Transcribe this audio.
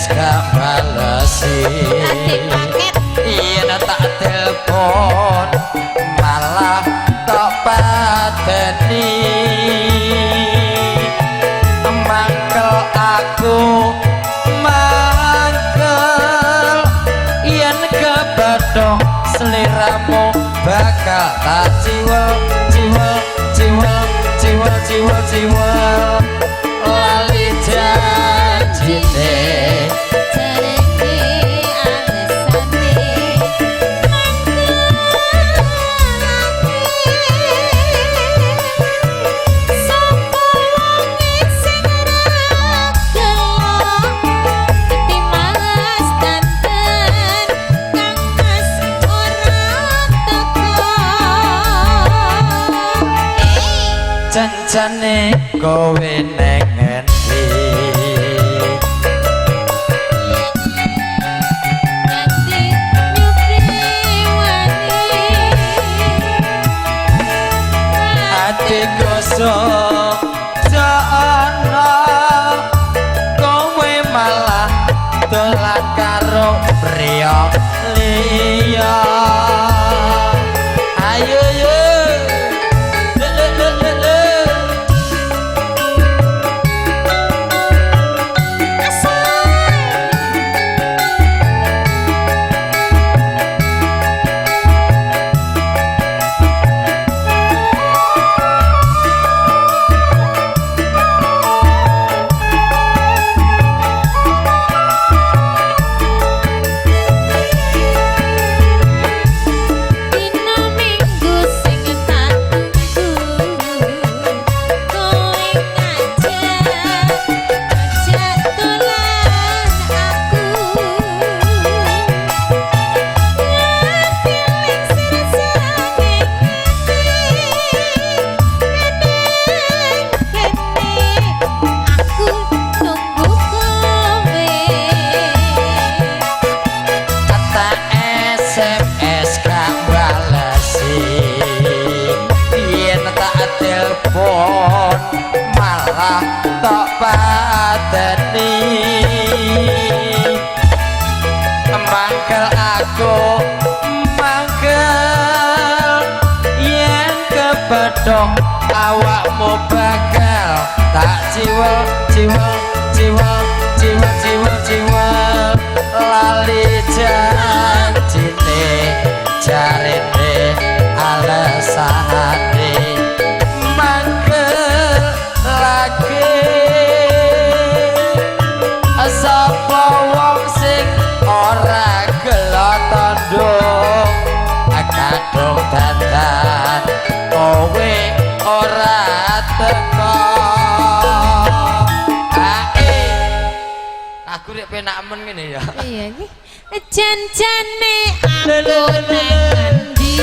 SMS gak balesi. Yen tak telepon malah tak pateni. Mangkel aku mangkel yen kebethok sliramu bakal tak ciwel ciwel ciwel ciwel ciwel ciwel lali janjine. Jarene alesane mangkelake sapa wonge sing ra gelo timas dandan kang mas ora teko. Janjane kowe neng endi? Ganti nyupriwani Ati kosong ana kowe malah dolan karo priya liya. Ayo yo le le le le le. Dina Minggu sing tak tunggu kowe ngajak ngajak dolan aku nganti lingsir srengenge kene aku nunggu kowe. Kata SMS gak balesi yen tak telepon malah tak pateni. Mangkel aku mangkel yen kebethok awakmu bakal tak ciwel ciwel ciwel ciwel ciwel ciwel lali janjine jarene alesane mangkel lagi. Sapa wong sing ora gelo tandha kadung dandan kowe ora teko. Ae aku rek penak men ngene ya. Iya iki janjane aku nang endi?